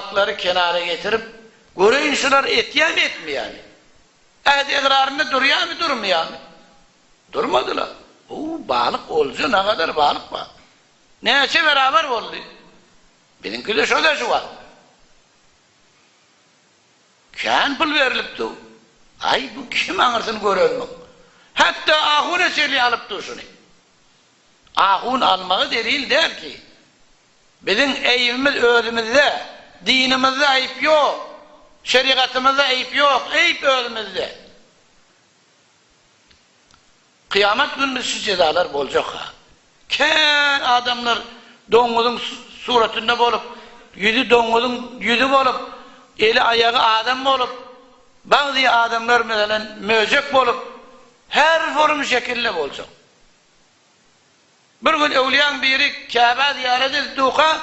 Balyklary kenara getirip, göreýin şular etýämi etmeýämi? Ähdi-ygrarynda durýarmy durmaýarmy? Durmadylar. Ow, balyk olja nagadar balyk bar. Näçe beraber boldy? Biziňki-de şo-da şu wagt. Kän pul berlipdi. Aý, bu kim aňyrsyny görenmiň? Hatda ahuna çenli alypdy şuny. Ahun almagy delil däl ki. Biziň eýbimiz özümizde, dinimizde eýp ýok, şerigatymyzda eýp ýok, eýp özümizde. Kyýamat günümiz şu jezalar boljak-ha. Kän adamlar doňňuzyň suratynda bolup, ýüzi doňňuzyň ýüzi bolup, eli aýagy adam bolup, bagzy adamlar meselem möjek bolup, her form şekilde boljak. Bir gün öwlüýäň biri Käbä zyýarat edip durka,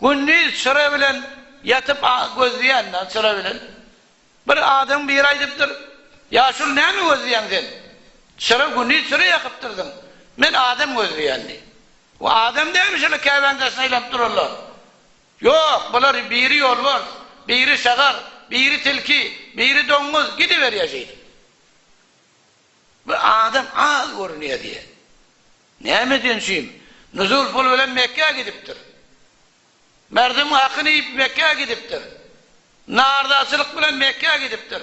gündiz çyra bilen ýatyp gözleýän-de, çyra bilen. Bir adamyň biri aýdypdyr, Ýaşuly näme gözleýäň sen? Çyra gündiz çyra ýakypdyrsyň. Men adam gözleýän diý. O adam dälmi şol Käbäň daşyna aýlanyp duranlar? Ýok, bular biri ýolbars, biri şagal, biri tilki, biri doňňuz, gidiberýär şeýdip. Bu adam az görünýär diýýär. Näme edýän şüm? Nuzul pul bilen Mekgä gidipdir. Merdimiň hakyny iýip Mekgä gidipdir. Nardaçylyk bilen Mekgä gidipdir.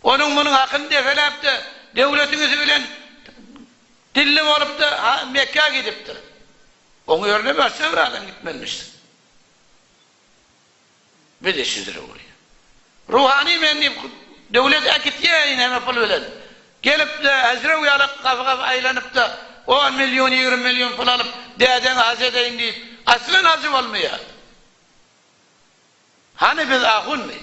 Onuň munuň hakyny depeläp-de, döwletiň üsti bilen dilli bolup-da Mekgä gidipdir. Oň ýerine başga bir adam gitmelimişdir. Biz eşidire bolýar. Ruhany men diýip döwlet äkitýär ineme pul bilen. Gelip-de Hezrew ýaly gapy-gapy aýlanyp-da on million, 20 million pul alyp dädeňi haj edeýin diýip aslan hajy bolmaýar. Hany biz ahunmy?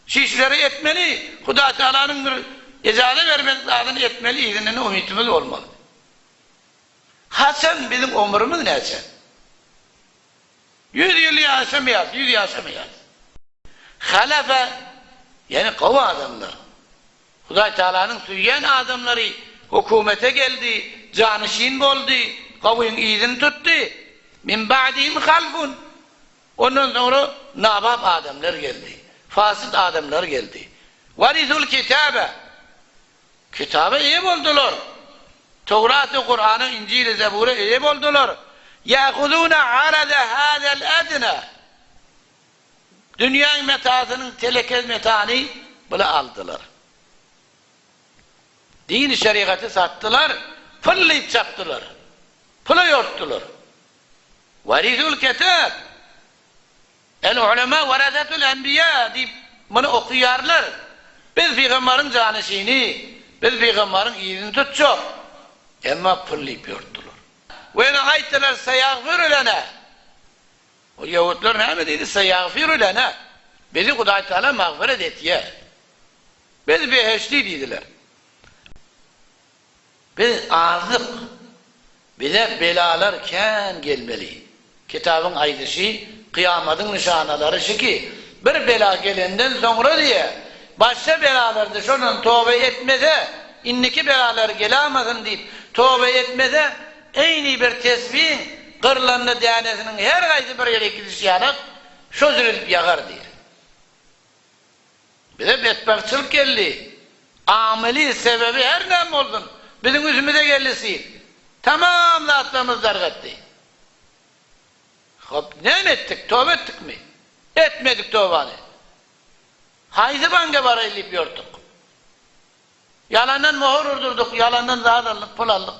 Şu işleri etmeli, Hudaýtagalanyň bir ejaza bermedik zadyny etmeli yzyndan umytymyz bolmaly. Haçan biziň ömrümiz näçe? Ýüz ýyl ýaşamaýarys, ýüz ýaşamaýarys. Halafa, ýagny gowy adamlar. Hudaý Tagalanyň söýýän adamlary hökümete geldi, janyşin boldy, gowyň yzyny tutdy. Min ba'dihim halfun. Ondan soňra nabap adamlar geldi, fasyt adamlar geldi. Warisul kitabe. Kitaba eýe boldular. Towraty, Kurana, Injili, Zebura eýe boldular. Ýahuzuna arada hazel edna. Dünýäň metasynyň telekez metany bile aldylar. Dini şerigaty satdylar, pul diýip çapdylar. Pula ýortdular. Warisul kitab. El-ulema werasetul enbiýa diýip muny okaýarlar. Biz pygambaryň janyşyny, biz pygambaryň yzyny tutjak. Emma pul diýip ýortdular. We ýene aýtdylar, Seýagfiru lena. O ýehudlar näme diýdi? Seýagfiru lena. Bizi Hudaý Tagala magfiret etýär. Biz behişdi diýdiler. Biz azdyk. Bize belalar kän gelmeli. Kitabyň aýdyşy, kyýamadyň nyşanalary şu ki, bir bela gelenden soňra diýýär, başga belalarda şondan toba etmese, indiki belalar gelamasyn diýip, toba etmese, eýni bir tesbiň gyrlanda dänesiniň her haýsy bir ýere gidişi ýalak, şo jür edip ýagar diýýär. Bize betbagtçylyk geldi. Amyly, sebebi her näme bolsun, biziň üstümize geldi sil. Tamam zatlarymyzy dargatdy. Hop, näme etdik, toba etdikmi? Etmedik tobany. Haýsy banka baraýyn diýip ýörtük. Ýalandan mohur urdurdyk, ýalandan zat aldyk, pul aldyk.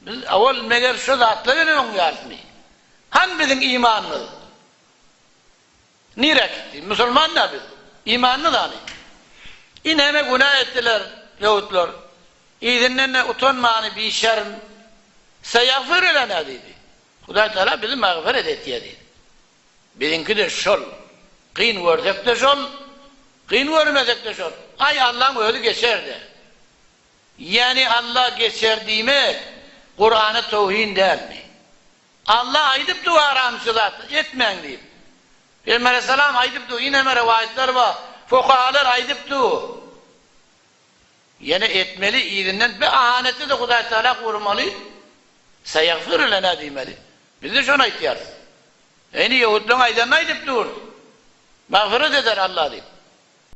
Biz owal meger şu zatlar bilen oňýarysmy? Hany biziň imanymyz? Nirä gitdi? Musulman-da biz. Imanymyz hany? Ineme günä etdiler ýowutlar. Yzyndan-da utanmany bişerm Seýagfiru lena diýdi. Hudaý Tagala bizi magfiret etýär diýdi. Biziňki-de şol. Kyn görsek-de şol, kyn görmesek-de şol. Aý Allaň özi geçer-dä. Ýäni Alla geçer diýmek Kurana towhin dälmi? Alla aýdyp dur haram şu zat etmäň diýip. Pygamber aleyhissalam aýdyp dur, ineme rowaýatlar bar, fukahalar aýdyp dur. Ýene etmeli yzyndan bir ahanetde-de Hudaý Tagala gurmaly, Seýagfiru lena diýmeli. Biz-de şony aýtýarys. Indi ýehudlaryň aýdanyny aýdyp dur. Magfyrat eder Allah diýip.